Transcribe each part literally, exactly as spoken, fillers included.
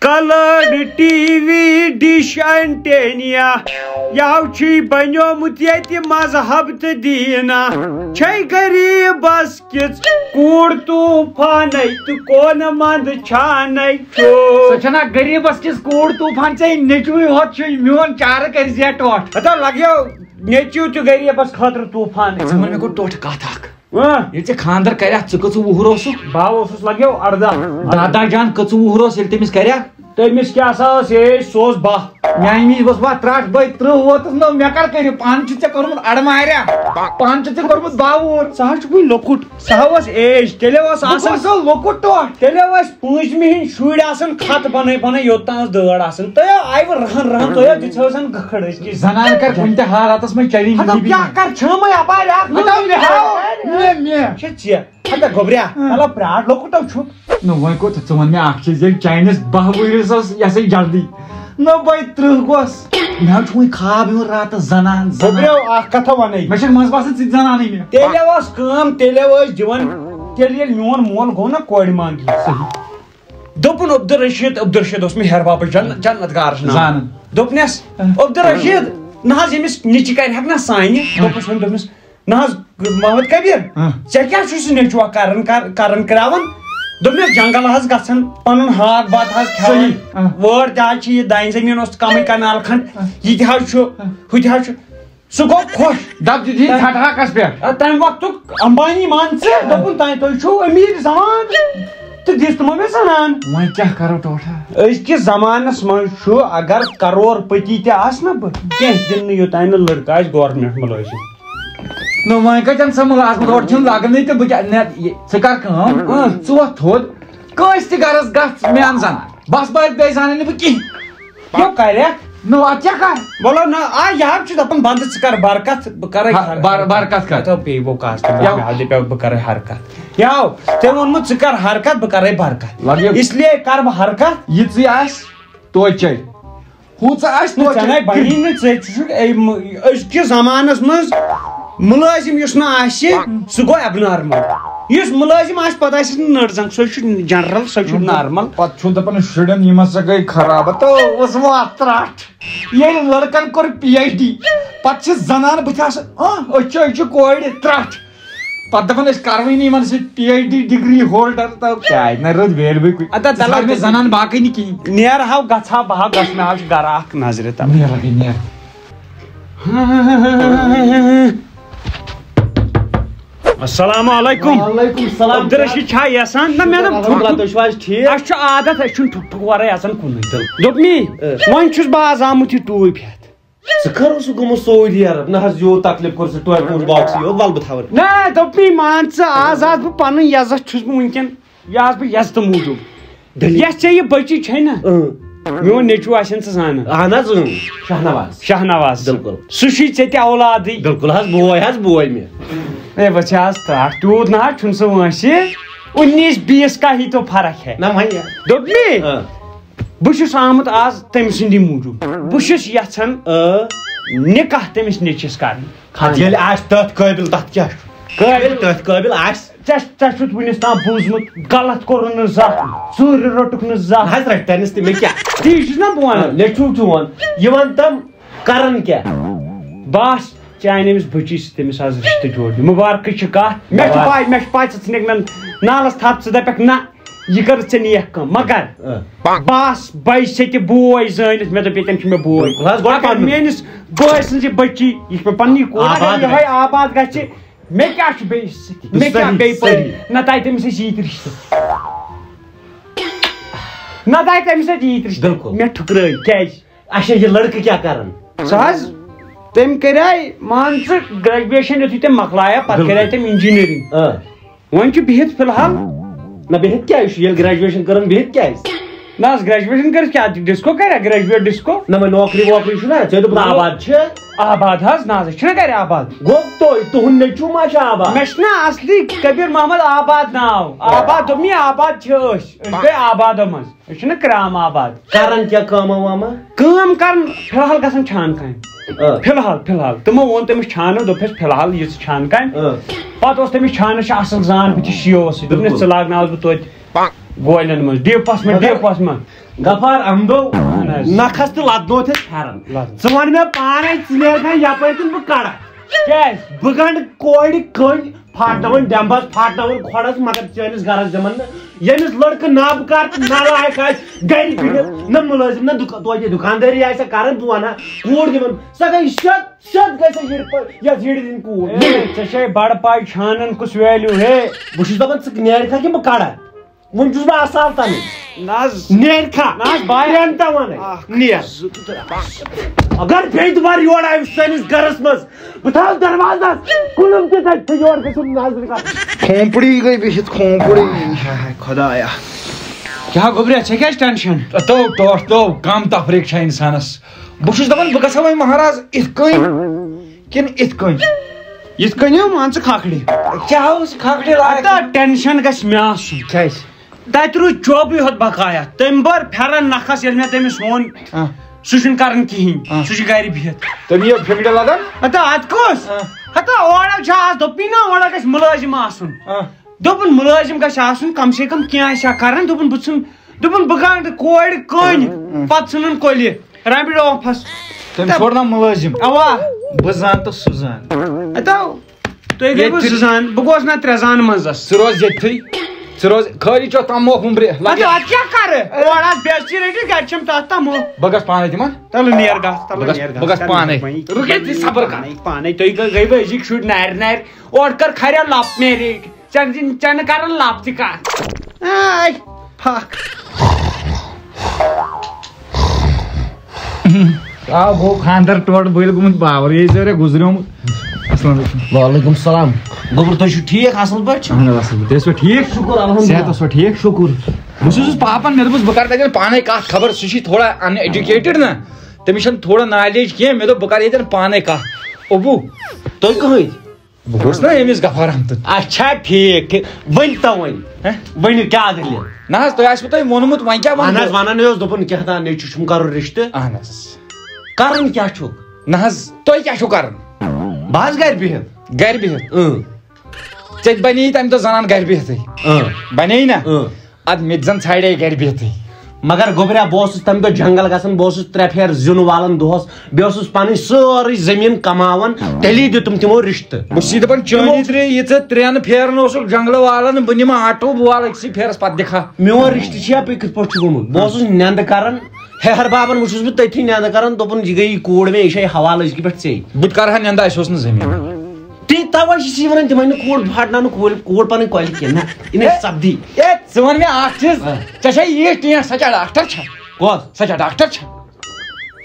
Cloud T V dish اینٹینیا، یاو چھُے بنیومُت ییٚتہِ مذہب تہٕ دیٖنا۔ چھے غریٖبس کِژھ کوٗر طوٗفانَے تہٕ کونہٕ منٛد چھانَے چھُ۔ سۄ چھَنا غریٖبس کِژھ کوٗر طوٗفان، ژےٚ نیٚچوٕے ہوت چھُے، میون چارٕ کٔرۍ زِ ٹوٹھ۔ ہتا لگیو نیٚچو تہِ غریٖبس خٲطرٕ طوٗفانٕے۔ ژٕ وَن مےٚ گۄڈٕ ٹوٹھ کتھ اکھ۔ اۭں۔ ییٚلہِ ژےٚ خانٛدر کریکھ، ژٕ کٔژٕ وُہُر اوسُکھ؟ بہٕ اوسُس لگیو ارداہ۔ دادا جان کٔژٕ وُہُر اوس ییٚلہِ تٔمِس کریکھ؟ تٔمِس کیٛاہ سا ٲس ایج؟ سُہ اوس باہ۔ میانہِ وِزِ اوس بہٕ ترٛٹھ، بہٕ ترٕٛہ ووتُس نہ، مےٚ کر کٔرِو؟ پانہٕ چھُ ژےٚ کوٚرمُت اڑٕ ماریا، پانہٕ چھُ ژےٚ کوٚرمُت باوُر۔ ژٕ حظ چھُکھ وُنہِ لۄکُٹ۔ سُہ ہا اوس ایج، تیٚلہِ اوس بہٕ آسان گوس سا لۄکُٹ ٹوٹھ۔ تیٚلہِ ٲسۍ پٲنٛژمہِ ہِنٛدۍ شُرۍ آسان، خط بنٲے بنٲے یوٚت تام ٲس دٲڑ آسان۔ تۄہہِ آیوٕ رہن رہن، تۄہہِ حظ دِژ آسان گٔکھڑ أزکِس۔ زنان کر کُنہِ تہِ حالاتس منٛز چیلنج ہتو بی بی کیٛاہ منٛز۔ کر چھٲمٕے اپارِ اکھ ہتو نٔنۍ مےٚ ہاو۔ ہاو۔ مےٚ، مےٚ۔ چھےٚ ژےٚ۔ ہتا گوٚبریا، ہاں۔ مطلب پرٛاٹھ لۄکُٹ ہو چھُکھ۔ نہ وۄنۍ کوٚت ژٕ وَن مےٚ اکھ چیٖز، ییٚلہِ چاینس باہ ؤہرِس ٲس یہِ ہسا یہِ جلدی، نہ بہٕ ترٕٛہ گوس۔ مےٚ حظ چھُ وۄنۍ خواب یِوان راتس زنان، زنان۔ گوٚبریو، اکھ کتھا وَنے۔ مےٚ چھَکھ منٛز باسان ژٕ تہِ زنانٕے مےٚ۔ تیٚلہِ ٲس کٲم، تیٚلہِ ٲسۍ دِوان، تیٚلہِ ییٚلہِ میون مول گوٚو نہ کورِ منٛگ یہِ۔ صحیح۔ دوٚپُن عبدالرشید، عبدالرشید اوس مےٚ ہیرٕ بابس جن-، جنت گارس ناو۔ زانان۔ دوٚپنس، ہاں۔ عبدالرشید، نہ حظ ییٚمِس نیٚچہِ کرِ ہاکھ نہ سانہِ۔ ہاں۔ دوٚپُس، وۄنۍ دوٚپمس، نہ حظ محمد کبیر، ہاں۔ ژےٚ کیٛاہ چھُے سُہ نیٚچوا کران، کر-، کران کراوان؟ دوٚپنس، جنگل حظ گژھان، پنُن ہاکھ بتہٕ حظ کھٮ۪وان۔ صحیح، ہاں۔ وٲر تہِ حظ چھِ یہِ، دانہِ زٔمیٖن اوس کمٕے کنال کھنٛڈ، ہاں۔ یہِ تہِ حظ چھُ، ہاں۔ ہُہ تہِ حظ چھُ۔ سُہ گوٚو خۄش۔ دَپ دِتِن ٹھٹھاکَس پٮ۪ٹھ۔ آ، تَمہِ وقتُک اَمبانی مان ژٕ، آ۔ دوٚپُن تۄہہِ، تُہۍ چھِو أمیٖر زَمان تہٕ دِژ تِمو مےٚ زَنان۔ وۄنۍ کیٛاہ کَرو ٹوٹھا؟ أزکِس زَمانَس منٛز چھُ، اگر کرور پٔتی تہِ آسہٕ نہ بہٕ، کینٛہہ دِنہٕ نہٕ یوٚتام نہٕ لٔڑکہٕ آسہِ گورمٮ۪نٛٹ مُلٲزِم۔ نہ، وۄنۍ کَتٮ۪ن سا مُلازمَت؟ اورٕ چھُنہٕ لَگٲنٕے تہٕ بہٕ کیٛاہ، نہ، یہِ، ژٕ کَر کٲم، آ۔ ژٕ وۄتھ تھوٚد، کٲنٛسہِ تہِ گَرَس گژھ، مےٚ اَن زَنان۔ بَس، بہٕ بیٚیہِ زانَے نہٕ بہٕ کِہیٖنۍ۔ یو کریکھ۔ نو، اتھ کیٛاہ کر؟ وَلو نہ، آ، یہِ حظ چھُ دَپان، بنٛدٕ ژٕ کر برکت، بہٕ کرے ہا، ہر-، بر-، برکت کر۔ ہتو پیٚیہِ وۄنۍ کاسٹ، یو۔ مےٚ حظ دَپیو، بہٕ کرے حرکت۔ یو، تٔمۍ ووٚنمُت، ژٕ کر حرکت، بہٕ کرے برکت۔ لگیو۔ اس لیے کر بہٕ حرکت۔ یہِ ژٕے آسہِ توچے۔ ہُہ ژٕ آسہِ نہ، ژےٚ توچے۔ نَے بَنی نہٕ، ژےٚ چھُکھ اے م-، أزکِس زمانس منٛز مُلٲزِم یُس نہٕ آسہِ، سُہ گوٚو abnormal۔ یُس مُلٲزِم آسہِ، پتہٕ آسٮ۪س نہٕ نٔر زنٛگ، سُہ چھُ general، سُہ چھُ normal۔ پتہٕ چھُ دَپان شُرٮ۪ن، یِم ہسا گٔے خراب۔ تو اوس وۄنۍ اَتھ ترٛٹھ۔ ییٚلہِ لڑکن کوٚر پی ایچ ڈی، پتہٕ چھِ زنان بٕتھِ آسان، آ، أسۍ چھِ، أسۍ چھِ کورِ ترٛٹھ۔ پتہٕ دَپان، أسۍ کروٕے نہٕ یِمن سۭتۍ P H D degree holder، تہٕ کیٛازِ نہ رٔٹ value کُنہِ۔ اَدٕ ژٕ تَلہٕ ژھانڈ مےٚ زنان باقٕے نہٕ کِہیٖنۍ۔ نیر ہاو گژھٕ ہا، بہٕ ہا گژھٕ، مےٚ حظ چھُ گرٕ اکھ نظرِ تَل۔ نیر ہا گٔے، نیر۔ السلام علیکم۔ وعلیکم السلام۔ عبدالرشید چھا یژھان؟ نہ، مےٚ دوٚپ الحمدللہ، ٹھُک ٹھُک۔ تُہۍ چھِو حظ ٹھیٖک؟ اَسہِ چھُ عادت، أسۍ چھُنہٕ ٹھُک ٹھُک ورٲے اژان کُنُے۔ دوٚپمی، اۭں۔ وۄنۍ چھُس بہٕ آز آمُت یہِ ٹوٗپۍ ہٮ۪تھ۔ ژٕ کر اوسُکھ گوٚمُت سعودی عرب؟ نہ حظ، یوٗت تکلیف کوٚر ژےٚ ٹوپہِ ہُنٛد باکسٕے یوت، وَلہٕ بہٕ تھاوَن۔ نہ، دوٚپمَے، مان ژٕ، آز آس بہٕ پَنٕنۍ عزت چھُس بہٕ وٕنکٮ۪ن، یہِ آس بہٕ عزتہٕ موٗجوٗب۔ دٔلیٖل؟ یۄس ژےٚ یہِ بٔچی چھے نہ، اۭں۔ میون نیٚچوٗ آسن ژٕ زانان۔ اہن حظ، اۭں، شاہنواز۔ شاہنواز۔ بِلکُل۔ سُہ چھُے ژےٚ تہِ اولادٕے۔ بِلکُل حظ، بوے حظ، بوے مےٚ۔ ہے، وۄنۍ چھِ آز ترٛٹھ، تیوٗت نہ حظ چھُنہٕ سُہ وٲنٛسہِ۔ اُنیٖس بیٖس کا ہی تو فرق ہے۔ نہ وۄنۍ۔ دوٚپمَے؟ اۭں۔ بہٕ چھُس آمُت آز تٔمۍ سٕنٛدِ موٗجوٗب۔ بہٕ چھُس یژھان، آ۔ نکاح تٔمِس نیٚچِس کرُن۔ اَدٕ ییٚلہِ آسہِ تٔتھۍ قٲبِل، تَتھ کیٛاہ چھُ؟ قٲبِل؟ تٔتھۍ قٲبِل آسہِ۔ ژےٚ، ژےٚ چھُتھ وُنِس تام بوٗزمُت، غلط کوٚرُن نہٕ زانٛہہ، ژوٗرِ روٚٹُکھ نہٕ زانٛہہ۔ نہ حظ، رَٹہِ تٔمِس تہِ، مےٚ کیٛاہ؟ تی چھُس نا بہٕ وَنان۔ آ، نیٚچوٗ چون، یہِ وَن تَم کرن کیٛاہ؟ بس، چانہِ أمِس بٔچی سۭتۍ تٔمِس آز رِشتہٕ جوڑنہِ۔ مُبارکٕچ چھِ کَتھ۔ مےٚ چھِ مُبارک۔ پَے، مےٚ چھِ پَے ژٕ ژھٕنکھ مےٚ نالَس تھپھ، ژٕ دَپَکھ نہ۔ یہِ کٔر ژےٚ نیک کٲم، مگر آ۔ بس بے سۭتۍ بوے زٲنِتھ، مےٚ دوٚپ، ییٚتٮ۪ن چھُ مےٚ بوے۔ بِلکُل حظ، گۄڈٕ اگر پَنُن۔ میٲنِس بٲے سٕنٛزِ بٔچی، یہِ چھِ مےٚ پَننی کوٗر، اگر آباد یِہوٚے گژھِ۔ آباد گژھِ، مےٚ کیٛاہ چھُ بیٚیِس سۭتۍ؟ مےٚ کیٛاہ صحیح، بیٚیہِ پٔری؟ صحیح۔ نَتہٕ آیہِ تٔمِس أسۍ ییٖتۍ رِشتہٕ۔ نَتہٕ آیہِ تٔمِس أسۍ ییٖتۍ رِشتہٕ۔ بِلکُل۔ مےٚ ٹھُکرٲے، کیٛازِ؟ اچھا، یہِ لڑکہٕ کیٛاہ کران؟ سُہ حظ، تٔمۍ کریٛاے، مان ژٕ، graduation یُتھُے تٔمۍ مۄکلایہ، پتہٕ بِلکُل۔ کریٛاے تٔمۍ engineering۔ آ۔ وۄنۍ چھُ بِہِتھ فی الحال۔ نہ، بِہِتھ کیٛازِ چھُ؟ ییٚلہِ graduation کٔرٕن، بِہِتھ کیٛازِ؟ نہ حظ، graduation کٔرِتھ کیٛاہ؟ Disco کریا؟ Graduate disco؟ نہ، وۄنۍ نوکری ووکری چھُنہ، ژےٚ دوٚپُتھ نہ۔ آباد چھِ۔ آباد حظ، نہ حظ، أسۍ چھِنہ گرِ آباد۔ گوٚو تُہۍ، تُہُنٛد نیٚچوٗ ما چھُ آباد؟ مےٚ چھُنہ اصلی کبیر محمد آباد ناو۔ آباد دوٚپ مےٚ، آباد چھِ أسۍ۔ أسۍ گٔے آبادو منٛز۔ أسۍ چھِنہ کرام آباد۔ کران کیٛاہ کٲمہ وٲمہ؟ کٲم کران، فی الحال گژھان چھانہٕ کامہِ۔ آ۔ فی الحال، فی الحال۔ تِمو ووٚن تٔمِس چھانہٕ، دوٚپُس، فی الحال یہِ ژٕ چھانہٕ کامہِ۔ آ۔ پتہٕ اوس تٔمِس چھانس چھِ اصل زان، بہٕ تہِ شِیو اوسُس۔ دوٚپنس، بِلکُل۔ ژٕ لاگناوس بہٕ توتہِ۔ گولٮ۪ن منٛز، ڈیٖپس منٛز، مگر ڈیٖپس منٛز۔ غفار احمدو، اہن حظ۔ نکھس تہٕ لدنو تھے پھیرن۔ لدنو۔ ژٕ وَن مےٚ پانے، ژٕ نیرکھا یپٲرۍ کِنہٕ بہٕ کڑکھ؟ کیازِ؟ بہٕ گنٛڈٕ کورِ کٔنۍ، پھاٹناوان ڈٮ۪مبس، پھاٹناوان کھۄڈس، مگر چٲنِس گرس دِمن نہٕ۔ ییٚمِس لڑکہٕ نابکار تہٕ نالایق آسہِ، گرِ بِہِتھ، نہ مُلٲزم، نہ دُکا-، توتہِ دُکاندٲری آسہِ کران، بہٕ ونہٕ ہا، کوٗر دِمن، سۄ گٔے شت، شت گژھِ یہِ پٲ-، یتھ یِرِ دِنۍ کوٗر۔ اے، ژےٚ چھے بڑٕ پاے چھانن کُس value ہے؟ بہٕ چھُس دپان، ژٕ نیرکھا کِنہٕ بہٕ کڑکھ؟ وۄنۍ چھُس بہٕ اصل تَمہِ۔ نہ حظ۔ نیرکھا۔ نہ حظ، بایہِ۔ ترٛٮ۪ن تہِ وَنَے۔ اکھ، نیر۔ زٕ تہٕ ترٛےٚ۔ اگر بیٚیہِ دُبارٕ یور آیہِ سٲنِس گرس منٛز، بہٕ تھاوٕ دروازس کُلُم تہِ تَتہِ، تہٕ یور گٔژھِم نظرِ کرٕنۍ۔ کھوپڑی گٔے بِہِتھ، کھوپڑی۔ ہاے ہاے خۄدایا۔ کیٛاہ گوٚبریا، ژےٚ کیٛازِ tension؟ تو ٹوٹھ تو، کم تفریٖق چھا انسانس؟ بہٕ چھُس دپان، بہٕ گژھا وۄنۍ مہراز اِتھ کٔنۍ کِنہٕ اِتھ کٔنۍ؟ یِتھ کٔنۍ ہو، مان ژٕ کھکھڑِ۔ کیٛاہ اوس کھکھڑِ لایق؟ ہتا tension گژھِ مےٚ آسُن۔ کیٛازِ؟ تتہِ روٗد چوبٕے ہوت بقایا۔ تٔمۍ بٔر پھٮ۪رن نکھس، ییٚلہِ مےٚ تٔمِس ووٚن، آ۔ سُہ چھُنہٕ کران کِہیٖنۍ، آ۔ سُہ چھُ گرِ بِہِتھ۔ تٔمۍ یہِ فِکرِ لگان؟ ہتا اتھ کُس؟ آ۔ ہتا اورٕ چھُ آز دوٚپُے نا، اورٕ گژھِ مُلٲزِم آسُن۔ آ۔ دوٚپُن مُلٲزِم گژھِ آسُن، کم سے کم کینٛہہ آسہِ ہا کران۔ دوٚپُن بہٕ ژھٕن، دوٚپُن بہٕ گنٛڈٕ کورِ کٔنۍ، آ۔ پتہٕ ژھٕنُن کۄلہِ۔ Rubber office. تٔمۍ چھوڑ نا مُلٲزِم۔ اوا۔ بہٕ زانہٕ تہٕ سُہ زانہٕ۔ ہتا تُہۍ گٔیوٕ ییٚتہِ زٕ زان، بہٕ گوس نہ ترٛےٚ زان منٛزس۔ ژٕ روز ییٚتھٕے۔ ژٕ روز خٲلی چھُ تَموکھ وُمبرِ۔ اَدٕ اَتھ کیٛاہ کَرٕ؟ اورٕ اَتھ بے عزتی رٔٹِتھ، گَرِ چھَم تَتھ تَموکھ۔ بہٕ گژھٕ پانَے تِمَن۔ تَلہٕ نیر گژھ، تَلہٕ بہٕ گژھٕ، نیر گژھ۔ بہٕ گژھٕ پانَے۔ پانَے۔ رُکِتھ یہِ صبر کر۔ پانَے، پانَے۔ تُہۍ گٔے، گٔیوٕ أزِکۍ شُرۍ نارِ نارِ۔ اورٕ کر کھرٮ۪و لَپ میریج۔ ژےٚ، ژےٚ نہٕ کَرَن لَپ تہِ کَتھ۔ آے، پھَکھ۔ آ، گوٚو خانٛدر ٹوٹھ بٔلۍ گوٚمُت باور، یے ژےٚ گُزریومُت۔ السلام علیکم۔ وعلیکم السلام۔ گوٚبُر، تُہۍ چھِو ٹھیٖک، اَصٕل پٲٹھۍ چھِو؟ اَہَن حظ، اَصٕل پٲٹھۍ۔ تُہۍ ٲسوا ٹھیٖک؟ شُکُر الحمدللہ۔ صحت اوسوا ٹھیٖک؟ شُکُر۔ بہٕ چھُس پاپَن، مےٚ دوٚپُس بہٕ کَرٕ تَتٮ۪ن پانَے کَتھ، خبر سُہ چھُے تھوڑا uneducated نا، تٔمِس چھَنہٕ تھوڑا knowledge کینٛہہ، مےٚ دوٚپ بہٕ کَرٕ ییٚتٮ۪ن پانَے کَتھ۔ ابوٗ، تُہۍ کٕہٕنٛدۍ؟ بہٕ گوٚژھ نا أمِس غفار احمدُن۔ اچھا، ٹھیٖک، ٹھیٖک۔ ؤنۍ تو وۄنۍ۔ ہہ؟ ؤنِو، کیٛاہ دٔلیٖل؟ نہ حظ، تۄہہِ آسِوٕ تۄہہِ ووٚنمُت، وۄنۍ کیٛاہ وَنہٕ اہن حظ، بہٕ؟ وَنان ٲس، دوٚپُن کیٛاہ تام نیٚچوٗ چھُم کَرُن رِشتہٕ۔ اہن حظ۔ کَرُن کیٛاہ چھُکھ؟ نہ حظ، تۄہہِ کیٛاہ چھُو کَرُن؟ بہٕ حظ گَرِ بِہِتھ۔ گَرِ بِہِتھ؟ اۭں۔ ژےٚ تہِ بَنے تَمہِ دۄہ زَنان گَرِ بِہِتھٕے۔ اۭں۔ بَنے نہ؟ اۭں۔ اَدٕ مےٚ تہِ زَن ژھاڑے گَرِ بِہتٕے۔ مگر گوٚبریا، بہٕ اوسُس تَمہِ دۄہ جنٛگل گژھان، بہٕ اوسُس ترٛےٚ پھیرٕ زیُن والان دۄہَس، بیٚیہِ اوسُس پَنٕنۍ سٲرٕے زٔمیٖن کماوان، تیٚلی دیُتُم تِمو رِشتہٕ۔ بہٕ چھُس یہِ دَپان، چٲنی ترٛے، یہِ ژٕ ترٛٮ۪ن پھیرَن اوسُکھ جنٛگلہٕ والان، بہٕ نِمہٕ آٹوٗ، بہٕ والہٕ أکسٕے پھیرَس، پَتہٕ دِکھا۔ میون رِشتہٕ چھُ یَپٲرۍ کِتھ پٲٹھۍ چھُ گوٚمُت؟ بہٕ اوسُس نٮ۪نٛدٕ کران، ہیہر بابن وٕچھُس بہٕ تٔتھی نٮ۪نٛدٕ کران، دوٚپُن، یہِ گٔے یہِ کوٗر مےٚ، یہِ چھے حوالہٕ أزکہِ پٮ۪ٹھ ژےٚ۔ بہٕ تہِ کرٕ ہا نٮ۪نٛدٕ، اَسہِ اوس نہٕ زٔمیٖن۔ تی توے چھُس یہِ وَنان، تِمَن نہٕ کوٗر پھاٹناونہٕ، کوٗر، کوٗر پَنٕنۍ کۄلہِ کینٛہہ۔ نہ، یہِ نہٕ اے، سَپدی۔ اے، ژٕ وَن مےٚ اَکھ چیٖز، آ۔ ژےٚ چھےٚ ییٖژ ٹینٛٹھ، سۄ کیٛاہ ڈاکٹر چھےٚ؟ کۄس؟ سۄ کیٛاہ ڈاکٹر چھےٚ؟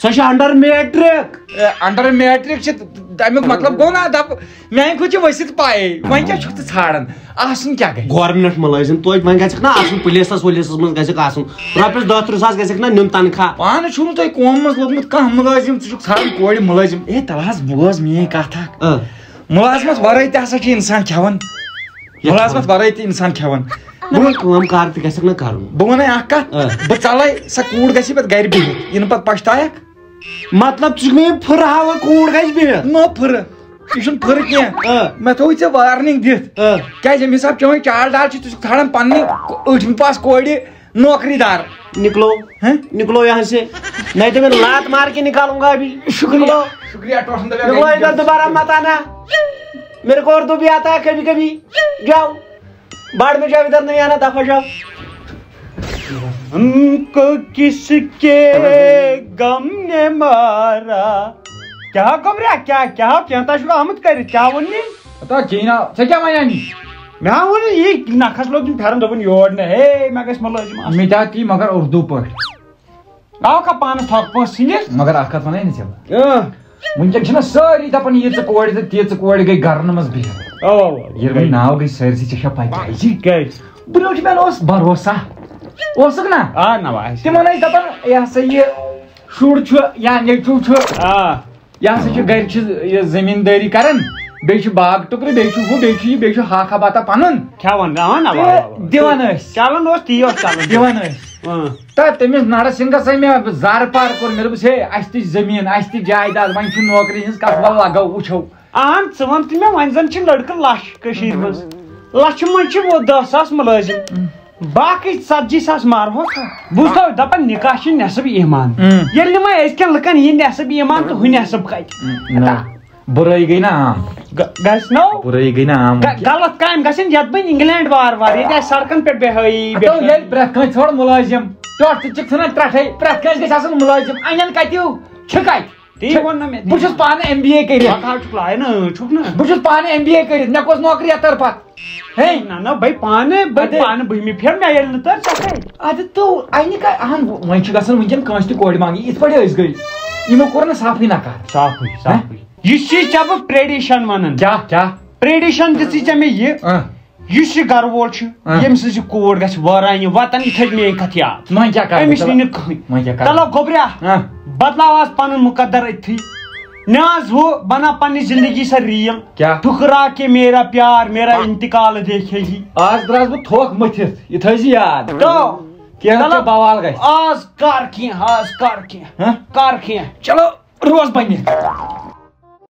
سۄ چھےٚ under matric۔ A, under matric چھِ، تَمیُک مطلب گوٚو نا، دَپ، میٛانہِ کھۄتہٕ چھِ ؤسِتھ پَیے، وۄنۍ کیٛاہ چھُکھ ژٕ ژھانٛڈان؟ آسُن کیٛاہ گژھِ؟ گورمنٹ مُلٲزِم توتہِ، وۄنۍ گژھکھ نا آسُن پُلیٖسَس وُلیٖسَس منٛز گژھکھ آسُن، رۄپیَس دَہ تٕرٛہ ساس گژھکھ نا نیُن تنخواہ۔ پانہٕ چھُو نہٕ تۄہہِ قومَس منٛز لوٚگمُت کانٛہہ مُلٲزِم، ژٕ چھُکھ ژھانٛڈان کورِ مُلٲزِم۔ اے، تَلہٕ حظ بوز میٛٲنۍ کَتھ اَکھ۔ آ۔ مُلازمت ورٲے تہِ ہسا چھُ انسان کھٮ۪وان۔ یتھ مُلازمت کھٮ۪وان۔ ورٲے تہِ انسان کھٮ۪وان۔ نہ، وۄنۍ کٲم کار تہِ گژھکھ نہ کرُن۔ بہٕ ونے اکھ کتھ، آ۔ بہٕ ژلے، سۄ کوٗر گژھِ پتہٕ گرِ بِہِتھ، یہِ نہٕ پتہٕ پشتاوکھ۔ مطلب، ژٕ چھُکھ مےٚ یہِ پھُرٕ ہاوان، کوٗر گژھِ بِہِتھ؟ نہ پھُرٕ، یہِ چھُنہٕ پھُرٕ کینٛہہ۔ آ۔ مےٚ تھوٚوُے ژےٚ warning دِتھ۔ آ۔ کیازِ ییٚمہِ حساب چٲنۍ چال ڈال چھِ، ژٕ چھُکھ ژھانڈان پننہِ ٲٹھمہِ پاس کورِ نوکری دار۔ نکلو۔ ہہ؟ نکلو یہاں سے۔ نہیں تو میں لات مار کے نکالوں گا ابھی۔ شکریہ۔ نکلو۔ شکریہ، ٹوٹھن دبیا نکلو، گئی۔ ادھر دوبارہ مت آنا۔ میرے کو اردو بھی آتا ہے کبھی کبھی۔ جاؤ۔ بعد میں جاؤ، ادھر نہیں آنا، دفعہ جاؤ۔ ہم کو کس کے غم نے مارا؟ کیا گوٚبرا، کیا، کیا، کیا تجربہ آمد کر، کیا ونی؟ ہتا کِہیٖنۍ نہ، ژےٚ کیٛاہ وَنیٛانی؟ مےٚ ہا ووٚن یی، نَکھَس لوٚگ تٔمۍ پھٮ۪رَن، دوٚپُن یور نہٕ، ہے، مےٚ گژھِ مُلٲزِم آسُن۔ مےٚ تہِ ہا تی، مگر اُردو پٲٹھۍ۔ آو کھا پانَس تھۄکھ پونٛسہٕ ژھٕنِتھ؟ مگر اَکھ کَتھ وَنَے نہٕ ژےٚ بہٕ۔ اۭں۔ وٕنکٮ۪ن چھِنہ سٲری دَپان، ییٖژٕ کورِ تہٕ تیٖژٕ کورِ گٔے گَرَن منٛز بِہِتھ۔ اَوا، اَوا، اَوا۔ ییٚلہِ وۄنۍ ناو گٔے سٲرسٕے، ژےٚ چھےٚ پَتہ زِ کیٛازِ؟ برٛونٛٹھ مےٚ اوس بھروسہ۔ اوسُکھ نہ؟ آ، نہ، آسہِ۔ تِمَن ٲسۍ دَپان، یہِ ہسا یہِ شُر چھُ یا نیٚچوٗ چھُ۔ آ۔ یہِ ہسا چھُ گرِ چھِ یہِ زٔمیٖندٲری کران، بیٚیہِ چھُ باغ ٹُکرٕ، بیٚیہِ چھُ ہُہ، بیٚیہِ چھُ یہِ، بیٚیہِ چھُ ہاکھا بتا پَنُن۔ کھٮ۪وان، اَوا، اَوا، تہٕ اَوا، اَوا۔ دِوان ٲسۍ۔ چلان اوس، تی اوس چلان۔ دِوان ٲسۍ۔ اۭں۔ تہٕ تٔمِس نرسنگس ہے مےٚ زارٕ پار کوٚر، مےٚ دوٚپُس، ہے، اَسہِ تہِ چھِ زٔمیٖن، اَسہِ تہِ جایداد، وۄنۍ چھِ نوکری ہٕنٛز کَتھ، وَلہٕ لگو، وٕچھو۔ اہن، ژٕ وَن تہٕ مےٚ، وۄنۍ زَن چھِ لٔڑکہٕ لَچھ کٔشیٖرِ منٛز، لَچھِ منٛز چھِ وُہ، دَہ ساس مُلٲزِم۔ اۭں۔ باقٕے ژتجی ساس مارہوس۔ بوٗزتھو، دپان نکاح چھُ نصف ایمان۔ اۭں۔ ییٚلہِ نہٕ وۄنۍ أزکٮ۪ن لُکن یہِ نصف ایمان تہٕ ہُہ نصف کتہِ؟ نہ، بُرٲیی گٔے نہ عام۔ گ-، گژھِ نو؟ بُرٲیی گٔے نہ عام۔ گ-، غلط کامہِ گژھن یتھ بٔنۍ انگلینڈ وار وار، ییٚتہِ آسہِ سڑکن پٮ۪ٹھ بے حٲیی، بے ہتو حٲیی۔ ییٚلہِ پرٛٮ۪تھ کٲنٛسہِ ژھانٛڈ مُلٲزِم، ٹۄٹھ تہِ چھِکھ ژھٕنان ترٛٹھے، پرٛٮ۪تھ کٲنٛسہِ گژھِ آسُن مُلٲزِم۔ انٮ۪ن کتہِ ہیوٗ؟ چھِ کتہِ؟ تی ووٚن نہ مےٚ، تی بہٕ چھُس ووٚن۔ پانہٕ ایم بی اے کٔرِتھ۔ پتہٕ حظ چھُکھ لاے نہ، چھُکھ نہ۔ بہٕ چھُس پانہٕ ایم بی اے کٔرِتھ، مےٚ کۄس نوکری یتھ طرفہٕ؟ ہے۔ نہ، نہ، بھائی پانہٕ، بھائی اَدٕ پانہٕ بہمہِ پھِر مےٚ ییٚلہِ نہٕ تہٕ ژےٚ کَتہِ؟ اَدٕ تو اَنہِ کا-، اہن، وۄنۍ چھُ گژھان وٕنکٮ۪ن کٲنٛسہِ تہِ کورِ منٛگٕنۍ، یِتھ پٲٹھۍ أسۍ گٔے۔ یِمو کوٚر نہٕ صافٕے نکار۔ صافٕے، ہہ؟ صافٕے۔ یہِ چھُے ژےٚ بہٕ tradition وَنان۔ کیٛاہ، کیٛاہ؟ Tradition دِژٕے ژےٚ مےٚ یہِ۔ اہ۔ یُس یہِ گرٕ وول چھُ، اہ۔ ییٚمۍ سٕنٛز یہِ کوٗر گژھِ وٲران، یہِ وطن، یہِ تھٲوِ میٛٲنۍ کتھ یاد۔ وۄنۍ کیٛاہ کرٕ بہٕ؟ أمِس نہٕ کٕہٕنۍ۔ وۄنۍ کیٛاہ کرٕ؟ تَلو گوٚبریا، اہ۔ بدلاو آز پنُن مقدر أتھی۔ مےٚ آز ہُہ بناو پننہِ زندگی سا ریل۔ کیٛاہ؟ ٹھُکرا کے میرا پیار، میرا آ۔ انتقال دیکھے گی۔ آز درٛاس بہٕ تھوکھ مٔتھِتھ، یہِ تھٲیزِ یاد۔ تو کینٛہہ تلہٕ تہِ بوال گژھِ۔ آز کر کینٛہہ، آز کر کینٛہہ، ہہ؟ کر کینٛہہ۔ چلو، روز بنہِ۔